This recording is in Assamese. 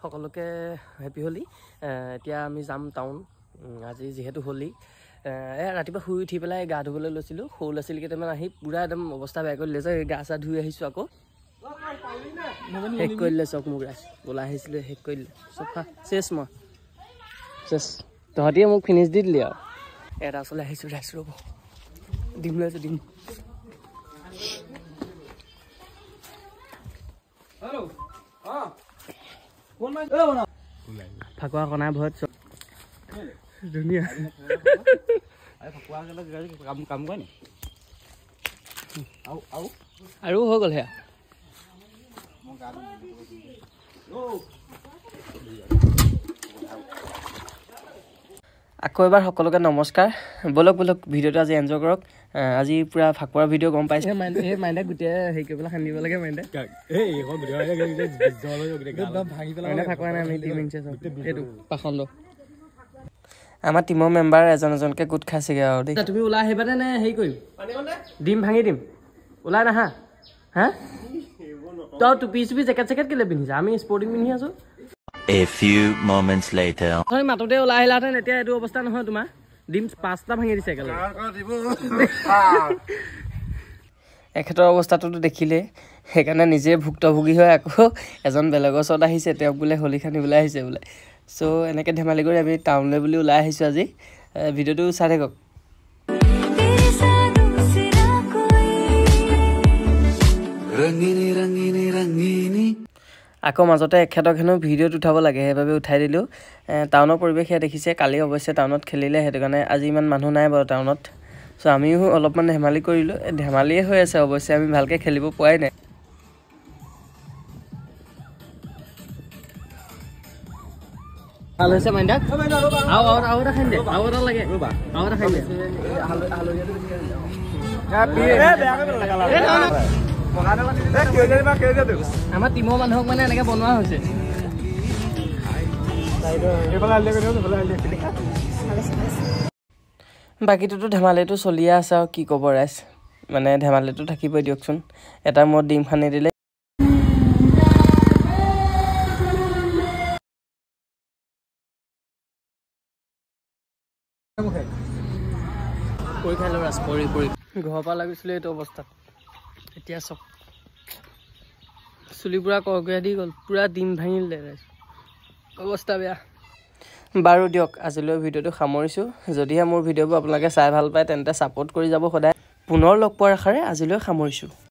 সকলোকে হেপী হোলী। এতিয়া আমি যাম টাউন, আজি যিহেতু হোলী। ৰাতিপুৱা শুই উঠি পেলাই গা ধুবলৈ লৈছিলোঁ, সৰু ল'ৰা ছোৱালী কেইটামান আহি পূৰা একদম অৱস্থা বেয়া কৰি দিলে। যে গা চা ধুই আহিছোঁ, আকৌ শেষ কৰি দিলে চব মোক। ৰাইজ ওলাই আহিছিলোঁ, শেষ কৰি দিলে চফা চেচ, মই চেচ, তহঁতিয়ে মোক ফিনিছ দি দিলি আৰু। এটা ওচৰলৈ আহিছোঁ ৰাইজ, ৰ'ব ডিম লৈ আছোঁ, ডিম। ফাকুৱা কণা ভয়ত চব ধুনীয়া। আৰু হৈ গ'ল সেয়া। আকৌ এবাৰ সকলোকে নমস্কাৰ। ব'লক ব'লক, ভিডিঅ'টো আজি এনজয় কৰক। আজি পূৰা ফাকুৱাৰ ভিডিঅ' গম পাইছে। এই মাইণ্ডাক গোটেই হেৰি কৰি পেলাই খান্দিব লাগে। মাইণ্ডা ফাকুৱা নাই, আমি টিম এইটো পাখণ্ড। আমাৰ টিমৰ মেম্বাৰ এজন এজনকৈ গোট খাইছেগৈ আৰু দেই। তুমি ওলাই আহিবানে নে হেৰি কৰিম, ডিম ভাঙি দিম, ওলাই নাহা? হা, তই টুপি চুপি জেকেট চেকেট কেলৈ পিন্ধিছা? আমি স্পৰ্টিং পিন্ধি আছোঁ। A few moments later. তই মাতোতে ওলাই আহিলাহেঁতেন, এতিয়া এইটো অৱস্থা নহয়। তোমাৰ ডিম 5টা ভাঙি দিছে একেলগে। এখেতৰ অৱস্থাটোতো দেখিলেই, সেইকাৰণে নিজে ভুক্তভোগী হৈ আকৌ এজন বেলেগৰ ওচৰত আহিছে, তেওঁক বোলে হোলী খান্দিবলৈ আহিছে বোলে। চ' এনেকৈ ধেমালি কৰি আমি টাউনলৈ বুলি ওলাই আহিছোঁ আজি। ভিডিঅ'টো চাই থাকক। আকৌ মাজতে এখেতক হেনো ভিডিঅ'ত উঠাব লাগে, সেইবাবে উঠাই দিলোঁ। টাউনৰ পৰিৱেশ সেয়া দেখিছে। কালি অৱশ্যে টাউনত খেলিলে, সেইটো কাৰণে আজি ইমান মানুহ নাই বাৰু টাউনত। চ' আমিও অলপমান ধেমালি কৰিলোঁ, ধেমালিয়ে হৈ আছে অৱশ্যে, আমি ভালকৈ খেলিব পৰাই নাই। ভাল হৈছে মাইণ্ডাক। আৰু আৰু এটা খান্দি দে, আৰু এটা লাগে, আৰু এটা খান্দি দে। আমাৰ টিমৰ মানুহক মানে এনেকে বনোৱা হৈছে। বাকীটোতো ধেমালিটো চলিয়ে আছে আৰু কি ক'ব ৰাইজ, মানে ধেমালিটো থাকিবই দিয়কচোন। এটা মূৰত ডিম সানি দিলে। কৰি খাই ল ৰাজ, কৰি কৰি ঘৰৰ পৰা লাগিছিলোঁ এইটো অৱস্থাত। এতিয়া চব চুলি পূৰা কৰকীয়া দি গ'ল, পূৰা ডিম ভাঙিলে ৰাইজ, অৱস্থা বেয়া। বাৰু দিয়ক, আজিলৈ ভিডিঅ'টো সামৰিছোঁ। যদিহে মোৰ ভিডিঅ'বোৰ আপোনালোকে চাই ভাল পায় তেন্তে ছাপোৰ্ট কৰি যাব সদায়। পুনৰ লগ পোৱাৰ আশাৰে আজিলৈ সামৰিছোঁ।